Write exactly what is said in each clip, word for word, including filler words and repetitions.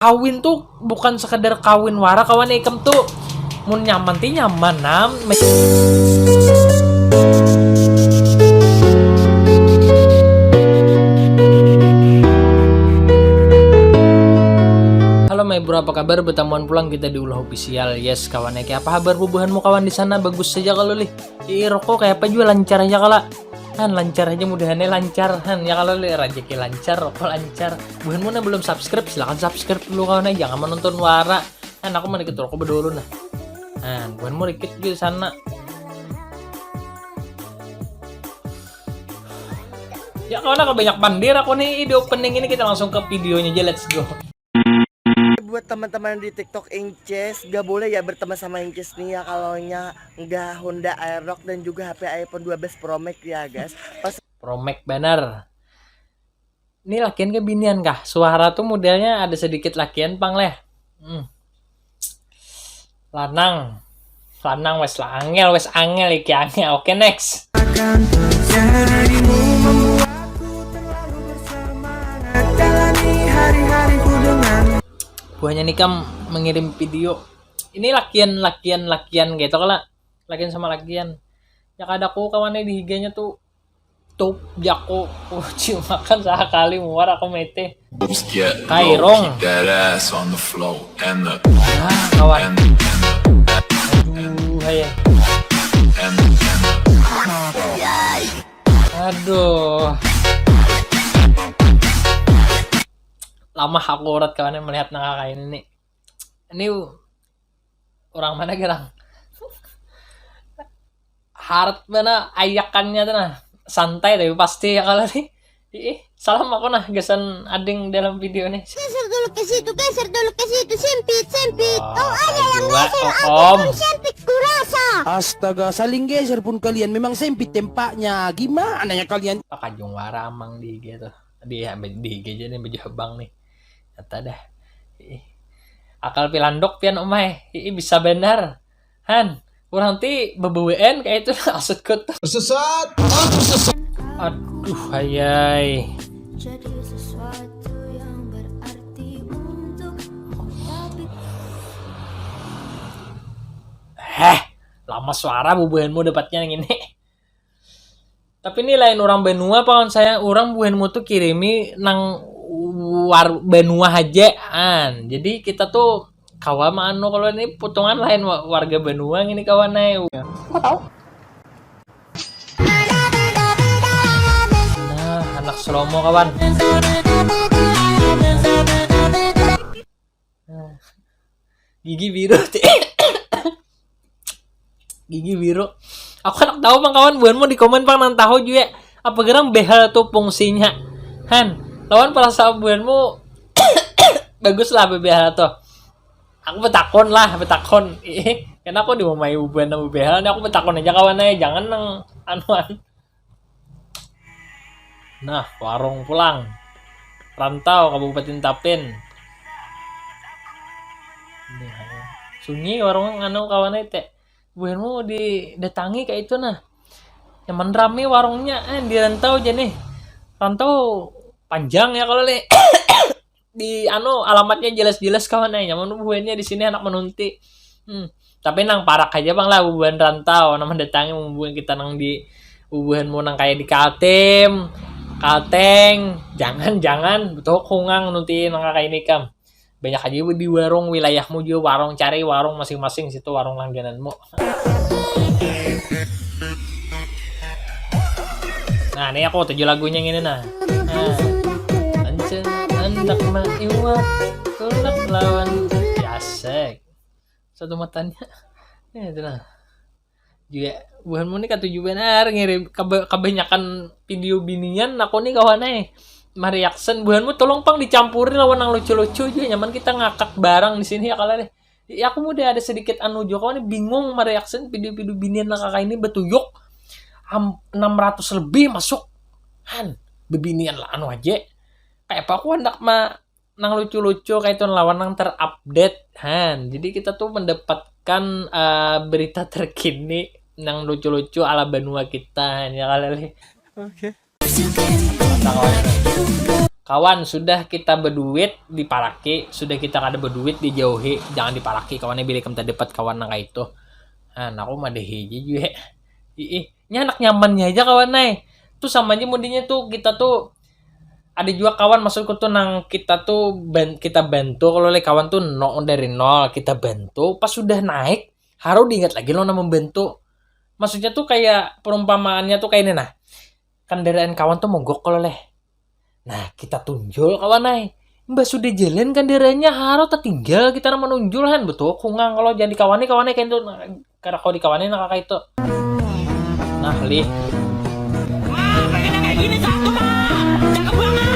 Kawin tuh bukan sekadar kawin wara kawan, ikam tuh mun nyaman ti nyaman nam. Halo my bro, apa kabar? Betamuan pulang kita di Ulah Official. Yes kawan, ya apa habar bubuhanmu kawan di sana? Bagus saja kalau lih. Ih, rokok kayak apa juga lancar aja kala. Han, lancar aja, mudahannya lancar. Han, ya kalau lih, rezeki lancar, rokok lancar. Buhanmu nah belum subscribe, silahkan subscribe dulu kawan, jangan menonton wara. Han, aku mau dikit rokok bedulu nah. Han, buhanmu dikit juga sana. Ya kawan, aku banyak pandir aku nih di opening ini, kita langsung ke videonya aja, let's go. Buat teman-teman di TikTok Inces, gak boleh ya berteman sama Inces nih ya kalau nya nggak Honda Aerox dan juga H P iPhone dua belas Pro Max ya guys. Pas Pro Max benar. Ini lakian ke binian kah? Suara tuh modelnya ada sedikit lakian pang leh. Hmm. Lanang. Lanang wes lah, angel wes, angel iki angel. Oke, next. Akan terjadimu membuatku terlalu bersemangat jalani hari-hariku dengan Buahnya nikam mengirim video. Ini lakian, lakian, lakian gitu kala. Lakian sama lakian. Ya kada ku kawannya di higanya tuh tup jaku. Cium makan sahakali muar aku mete. Kairung. That ass on the floor and the Ah, kawan. and and Aduh, hai. and and Aduh. Lamah aku urat kawannya melihat nang kayak ini nih. Ini orang mana gerang? Hard mana ayakannya tuh nah. Santai tapi pasti ya kalau nih. Ih, salam aku nah gesan ading dalam video nih. Geser dulu ke situ, geser dulu ke situ, sempit, sempit. Wah, Oh, ada yang dua, geser, oh, aku om. Pun sempit kurasa. Astaga, saling geser pun kalian. Memang sempit tempatnya. Gimana ya kalian? Pakajung wara amang di I G tuh. Di di I G aja nih baju habang nih. Nyata dah. Ih. Akal pilandok pian umai. Ih, bisa benar. Han, orang ti bebeween kayak itu maksudku tuh. Tersesat, oh tersesat. Aduh, hayai. Jadi sesuatu yang berarti untukku. Tapi Heh, lama suara bubuhanmu dapatnya yang ini. Tapi ini lain orang benua kawan saya, orang buhanmu tuh kirimi nang war benua aja an. Jadi kita tuh kawa maanu kalau ini potongan lain wa- warga benua ini kawan ai. Kok tahu? Nah, anak selomo kawan. Nah. Gigi biru. Gigi biru. Aku anak tahu pang kawan, buhanmu di komen pang nang tahu juga. Apa gerang behel tuh fungsinya? Han, lawan perasaan buhanmu bagus lah bebehel tuh. Aku betakon lah, betakon. Ih, kenapa di mamai bubuhan nang bebehel? Ini aku betakon aja kawan aja, jangan nang anuan. Nah, warung pulang. Rantau Kabupaten Tapin. Sunyi warung anu kawan teh. Buhanmu didatangi kayak itu nah. Nyaman rame warungnya eh, di rantau aja nih. Rantau panjang ya kalau nih. Di anu alamatnya jelas-jelas kawan eh. Nyaman buhannya di sini anak menunti. Hmm. Tapi nang parak aja bang lah bubuhan rantau nama datangi bubuhan kita nang di bubuhanmu nang kayak di Kaltim, Kalteng, jangan jangan betul kungang nunti nang kayak ini kam. Banyak aja di warung wilayahmu juga warung cari warung masing-masing situ warung langgananmu. Nah, ini aku tujuh lagunya ini nah. Nah. Ancen anak maiwa tulak lawan jasek. Satu matanya. Ya itu nah. Juga buhanmu nih katuju benar ngirim keba- kebanyakan video binian aku nih kawan eh. Mariaksen buhanmu tolong pang dicampuri lawan nang lucu-lucu juga nyaman kita ngakak barang di sini ya kalau deh. Ya aku mudah ada sedikit anu juga kawan bingung mariaksen video-video binian lah kakak ini betuyuk. Am- enam ratus lebih masuk. Han, bebinian lah anu aja. Kayak apa aku hendak ma nang lucu-lucu kayak itu lawan nang terupdate han jadi kita tuh mendapatkan eh, berita terkini nang lucu-lucu ala benua kita han ya kali lih. Oke. Mantap, kawan. Kawan, sudah kita beduit diparaki, sudah kita kada beduit dijauhi, jangan diparaki kawan, bila ikam tadapat kawan nang kaitu. Nah, aku madahi aja jua. Ih, nya anak nyamannya aja kawan ai. Tu sama aja mudinya tu, kita tu ada jua kawan, maksudku tu nang kita tu ban-, kita bantu kalau oleh kawan tu no dari nol, kita bantu pas sudah naik, haru diingat lagi lo nang membantu. Maksudnya tu kayak perumpamaannya tu kayak ini nah. Kendaraan kawan tu mogok kalau leh. Nah, kita tunjul kawan ai. Mbah sudah jalan kendaraannya haro tertinggal kita nama nunjul han betul kungang kalau jadi kawannya kawannya kayak itu nah, karena kalau dikawannya nah kakak itu. Nah, lih. Wah, pengen kayak gini satu mah. Cakep banget.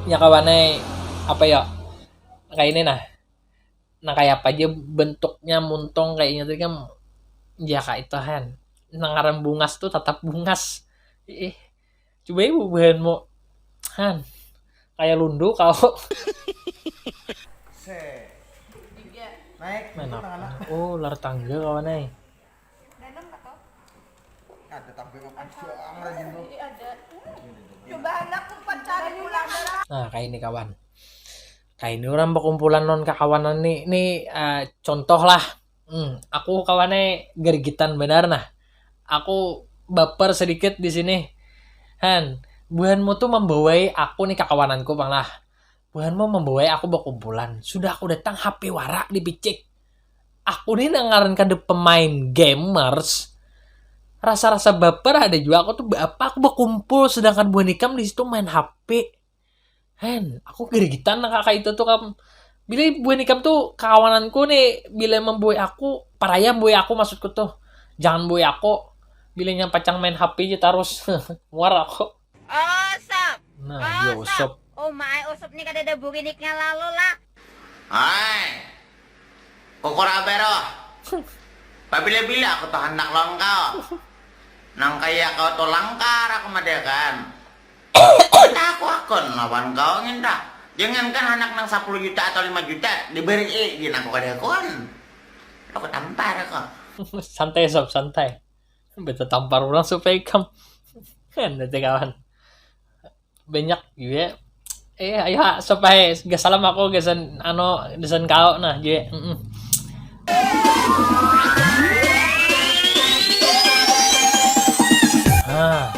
Ya kawannya apa ya? Kayak ini nah. Nah, kayak apa aja bentuknya muntung kayaknya tadi kan ya kayak itu han. Nah, ngaran bungas tuh tetap bungas. Ih, coba ibu bahan mau han kayak lundu kau. Naik. Mana? Oh, lar tangga kawan ai. Ada tangga yang panjang lagi tuh. Coba anak empat cari pulang. Nah, kayak ini kawan. Kayak ini orang berkumpulan non kakawanan nih. Nih uh, contoh lah. Hmm, aku kawannya gergitan benar nah. Aku baper sedikit di sini. Han, buhanmu tuh membawai aku nih kakawananku bang lah. Buhanmu membawai aku berkumpulan. Sudah aku datang H P warak dipicik. Aku nih nangaran kada pemain gamers. Rasa-rasa baper ada juga aku tuh apa aku berkumpul sedangkan buhan ikam di situ main H P. Hen, aku gerigitan nah kakak itu tuh kam. Bila buhan ikam tuh kawananku nih bila membui aku paraya membui aku maksudku tuh. Jangan bui aku. Bila yang pacang main H P aja terus. Muar aku. Osop. Nah, iya usop. Oh my, osop nih kada ada buriniknya lalu lah. Hai, kukur abero. Pabila-bila aku tuh hendak lawan kau. Nang kaya kau tuh langkar aku madakan. Kita aku akun lawan kau nginta. Jangankan anak nang sepuluh juta atau lima juta diberi gin aku kada akun. Aku tampar aku. Santai sob, santai. Beta tampar orang supaya ikam. Kan nanti kawan. Banyak juga. Eh, ayo sob ai, gak salam aku gasan ano gasan kau nah juga. Mm-mm. Ah.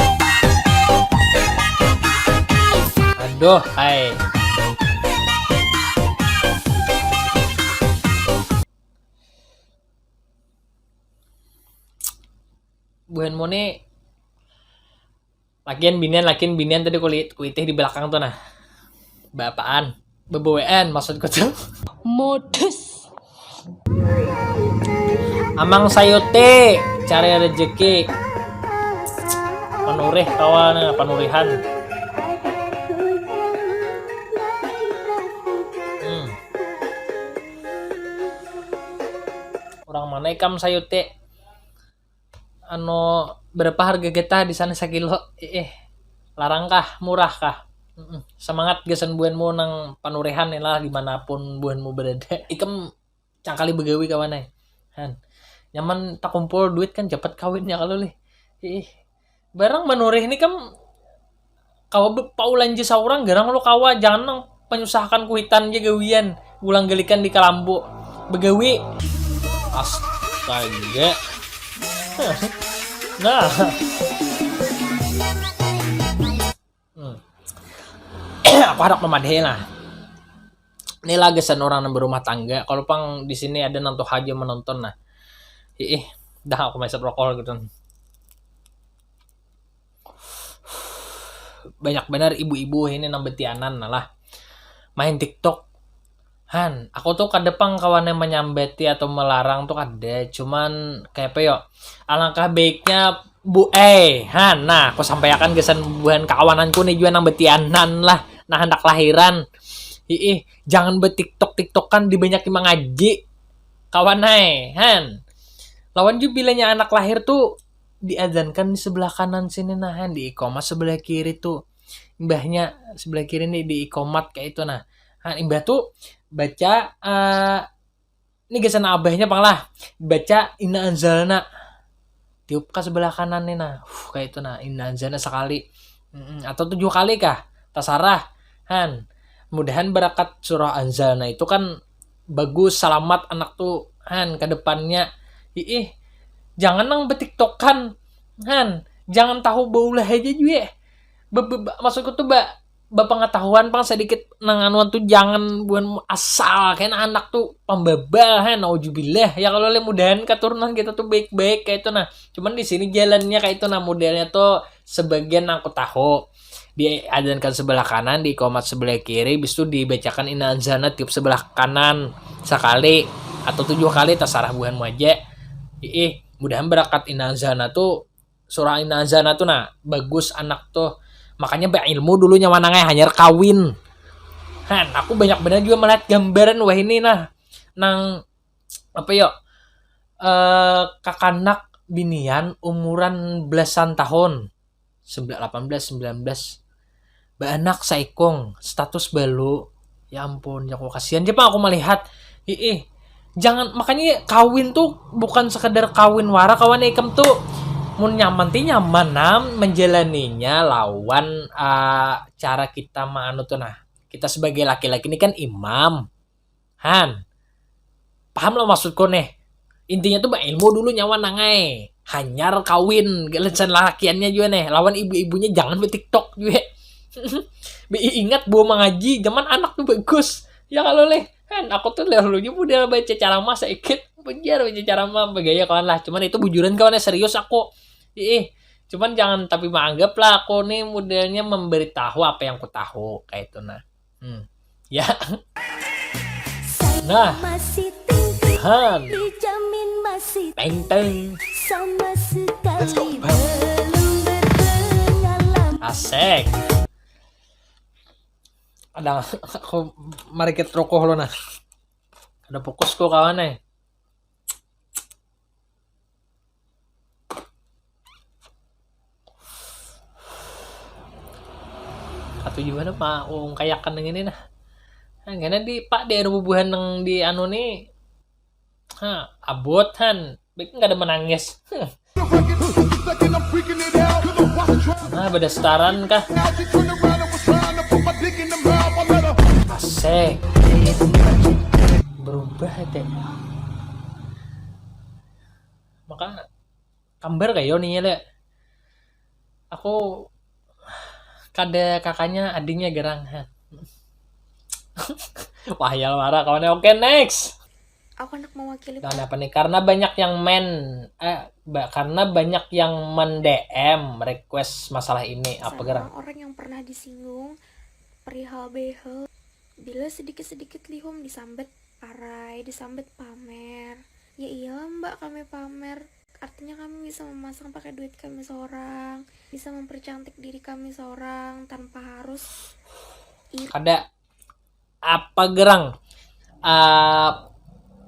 Aduh, hai. Buhanmu nih lakian binian lakian binian tadi kulit kuitih di belakang tuh nah. Bapaan? Bebewean maksudku tuh. Modus. Amang Sayuti cari rezeki. Panurih kawan, panurihan. Hmm. Orang mana ikam Sayuti? Anu, berapa harga getah di sana sakilo? Eh, eh. Larang kah? Murah kah? Mm-mm. Semangat gasan buhanmu nang panurihan lah dimanapun buhanmu berada. Ikam cangkali begawi kawan ai. Han. Nyaman takumpul duit kan cepat kawinnya kalau lih. Ih. Barang manurih ni kam kawa be- paulanja saurang garang lo kawa jangan nang panyusahakan kuitan ja gawian gulang galikan di kalambu begawi astaga nah hmm. Aku harap memadahi lah ini lah gasan orang yang berumah tangga kalau pang di sini ada nang tuha aja menonton nah ih dah aku maisap rokok gitu banyak benar ibu-ibu ini nang betianan lah main tiktok han aku tuh kada pang kawan yang menyambati atau melarang tuh kada cuman kayak apa yo alangkah baiknya bu eh han nah aku sampaikan kesan buhan kawananku nih juga nang betianan lah nah hendak lahiran hiih jangan betiktok tiktokan dibanyaki mengaji kawan hai han lawan juga bilanya anak lahir tuh diazankan di sebelah kanan sini nah han di iqamah sebelah kiri tuh imbahnya sebelah kiri nih di iqamat kayak itu nah han imbah tuh baca uh, ini gasan abahnya pang lah baca inna anzalna tiup ka sebelah kanan nih nah, uh, kayak itu nah, inna anzalna sekali. Mm-mm. Atau tujuh kali kah, tasarah. Han, mudahan barakat surah anzalna itu kan bagus, salamat anak tuh, han, ke depannya. Iih, jangan nang betiktokan, han, jangan tahu baulah aja jua. Be- be- be- maksudku tuh ba bapangatahuan pang sedikit nang anuan tuh, jangan buhan asal kena anak tuh pambabal, ha, naujubillah. Ya kalau le, mudahan keturunan kita tuh baik-baik kayak itu nah. Cuman di sini jalannya kayak itu nah, modelnya tuh sebagian aku tahu diadankan sebelah kanan, di komat sebelah kiri, bis itu dibacakan inna anzalna tiup sebelah kanan sekali atau tujuh kali, terserah buhanmu aja. Ih, mudahan barakat inna anzalna tuh, surah inna anzalna tuh nah, bagus anak tuh. Makanya beilmu dulu nyawa nangai, hanyar kawin. Han, aku banyak benar juga melihat gambaran wah ini nah, nang apa yo, eh kakanak binian umuran belasan tahun, sembilan, delapan belas, sembilan belas, baanak saikung, status balu. Ya ampun, ya aku kasihan aja pang aku melihat. Hiih. Jangan, makanya kawin tuh bukan sekedar kawin wara kawan ikam tuh. Mun nyaman ti nyaman nam menjalaninya lawan uh, cara kita manu tuh nah. Kita sebagai laki-laki ini kan imam. Han. Paham lo maksudku nih? Intinya tuh beilmu dulu nyawa nangai. Hanyar kawin, galensan lakiannya juga nih. Lawan ibu-ibunya jangan betiktok juga. Be ingat bawa mengaji, zaman anak tuh bagus. Ya kalau leh, kan aku tuh dahulunya model baca ceramah sedikit. Bejar baca ceramah, begaya kawan lah. Cuman itu bujuran kawannya serius aku. Ih, cuman jangan tapi menganggap lah aku nih modelnya memberitahu apa yang ku tahu kayak itu nah. Hmm. Ya. Nah. Masih tinggi, han, dijamin masih teng teng sama sekali belum berpengalaman. Asik. Ada aku market rokok lo nah. Ada fokus kok kawan eh. Katuju mana pak ung kayakan dengan ini nah. Nah, karena di pak di air bubuhan yang di anu nih. Ha, abot han. Baik nggak ada menangis. Nah, beda setaran kah? Asik. Berubah teh. Maka kambar kayo nih le. Aku kada kakaknya, adiknya gerang. Wah ya marah kawannya. Oke, next. Aku anak mewakili. Nah, apa nih? Karena banyak yang men eh ba, karena banyak yang men-D M request masalah ini apa gerang? Orang yang pernah disinggung perihal behel. Bila sedikit-sedikit lihum disambat parai, disambat pamer. Ya iyalah mbak, kami pamer. Artinya kami bisa memasang pakai duit kami seorang, bisa mempercantik diri kami seorang tanpa harus iri. Kada apa gerang uh,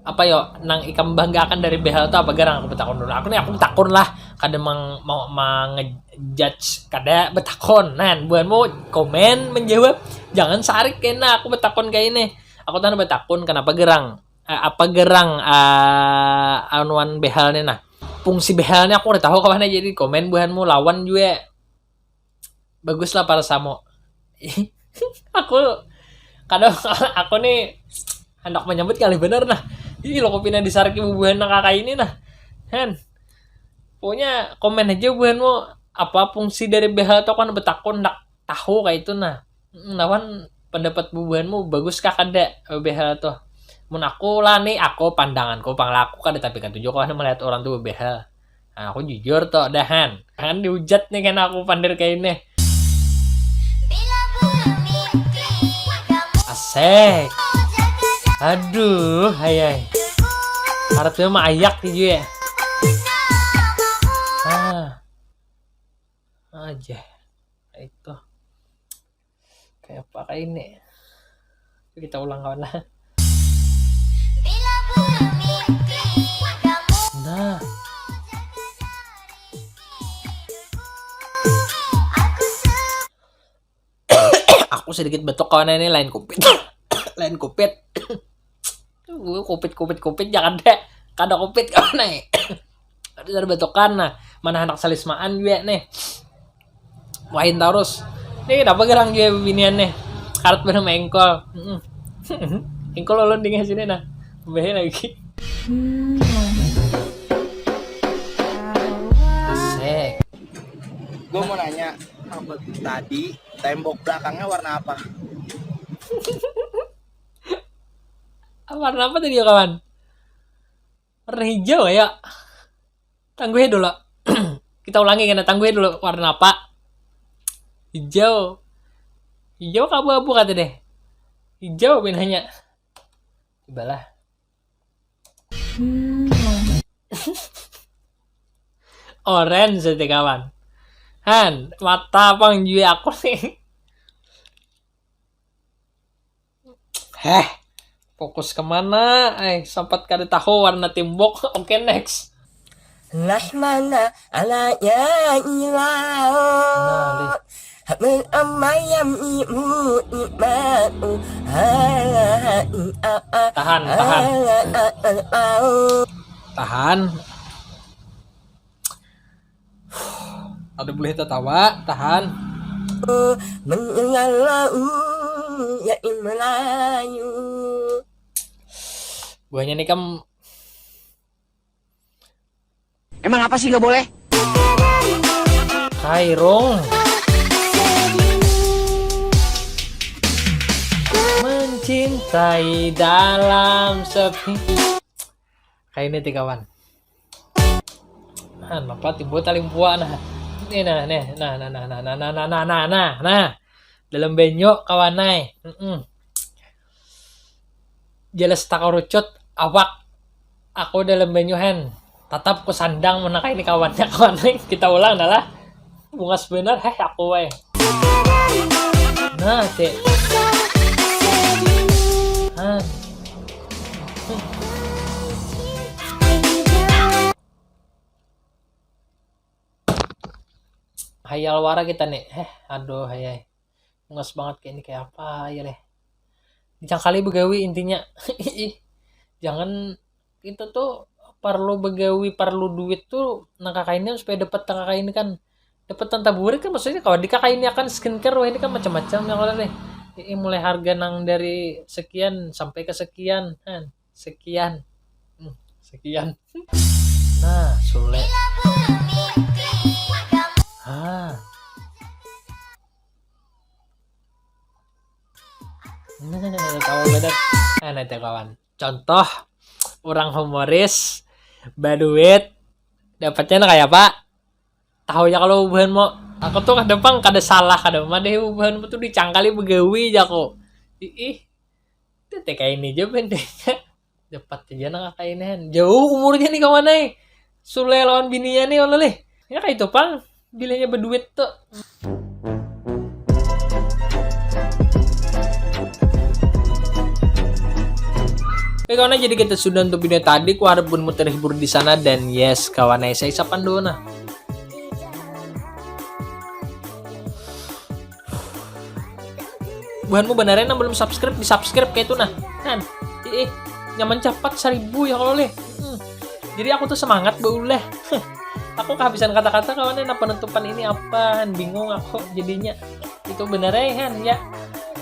apa yo nang ikam banggakan dari behel tuh apa gerang, aku betakun dulu aku nih, aku betakun lah. Kada mang mau mangejudge, kada betakun nah buanmu komen menjawab, jangan sarik kena aku betakun kayak ini. Aku tuh betakun kenapa gerang uh, apa gerang uh, anuan behalnya nah, fungsi behalnya aku udah tahu kawan aja di komen buhanmu lawan juga. Bagus lah para samo. Aku kadang aku nih hendak menyambut kali bener nah. Ih lo kopi disarki bubuhan nang kakak ini nah. Hen. Pokoknya komen aja buhanmu apa fungsi dari behal tuh kan betakun ndak tahu kayak itu nah. Lawan pendapat bubuhanmu bagus kah kada behal tuh. Mun aku lah nih, aku pandanganku pang lah aku kada tapi katuju kawan melihat orang tuh behal. Nah, aku jujur tuh dahan. Jangan dihujat nih kan aku pandir kayak ini. Asik. Aduh, hayai. Harapnya mah ayak gitu ya. Ah. Aja. Itu. Kayak apa kayak ini? Kita ulang kawan lah. Nah. Aku sedikit betok kawan ini, lain kupit. Lain kupit. Gue kupit kupit kupit jangan deh. Kada kupit kawan nih. Ada betokan nah. Mana anak salismaan juga nih. Wain tarus. Nih kenapa gerang juga binian nih? Karat bener mengkol. Engkol ulun dingin sini nah. Behe lagi. Sek. Gue mau nanya, tadi tembok belakangnya warna apa? Warna apa tadi ya kawan? Warna hijau ya. Tangguh dulu. Kita ulangi kena tangguh dulu warna apa? Hijau. Hijau ke abu-abu kata deh. Hijau pinanya. Cobalah. Orange sih kawan. Han, mata pang jui aku nih. Heh, fokus kemana? Eh, sempat kada tahu warna timbok. Oke, next. Lah mana alaya ilau. Nah, lih. Hamin amayam ibu imau. Ha, ha, ha, ha, Tahan, tahan. Ha, ha, ha, ha, au. Tahan. Ada boleh tertawa, tahan. Meninggal lau ya Melayu. Buahnya nih kam Emang apa sih nggak boleh? Kairung. Mencintai dalam sepi. Kayak ini ti kawan. Nah, apa timbul taling buah nah. Ini nah, nih, nah, nah, nah, nah, nah, nah, nah, nah, nah, nah, nah. Dalam banyu kawanai. Mm-mm. Jelas tak kerucut awak. Aku dalam banyu hen. Tatap ku sandang mana kayak ini kawannya kawanai. Kita ulang dah lah. Bungas bener heh aku wae. Nah, cek. Nah. Hayal wara kita nih. Heh, aduh hayai. Bungas banget kayak ini kayak apa ya leh. Dicangkali begawi intinya. Ih, jangan kita tuh perlu begawi, perlu duit tuh nang kakainnya supaya dapat nang kakain kan. Dapat tanta burit kan maksudnya kalau di kakain akan skincare wah ini kan macam-macam ya kalau deh. Ini mulai harga nang dari sekian sampai ke sekian kan. Sekian. Hmm, sekian. Nah, sulit. Ah. Nah, tahu bener. Nah, nanti kawan. Contoh orang humoris baduit dapatnya nah kayak apa? Tahu ya kalau bubuhan mau aku tuh kada pang kada salah kada mah deh bubuhan tuh dicangkali begawi aja aku. Ih, tete kayak ini aja bendenya. Dapat aja nah kayak ini. Jauh umurnya nih kawan ai. Sule lawan bininya nih Allah leh. Ya kayak itu pang. Bilanya berduit tuh. Oke kawan jadi kita sudah untuk video tadi ku harap pun terhibur di sana dan yes kawan saya sapan dulu nah. Buhanmu beneran yang belum subscribe di subscribe kayak itu nah kan ih nyaman cepat seribu ya kalau leh hmm. Jadi aku tuh semangat beuleh aku kehabisan kata-kata kawan nah penutupan ini apa bingung aku jadinya itu bener ya kan ya.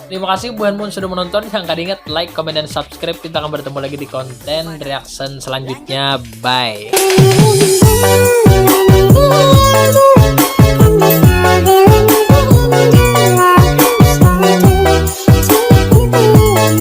Terima kasih buhanmu sudah menonton. Jangan kada ingat like, comment, dan subscribe. Kita akan bertemu lagi di konten reaction selanjutnya. Bye.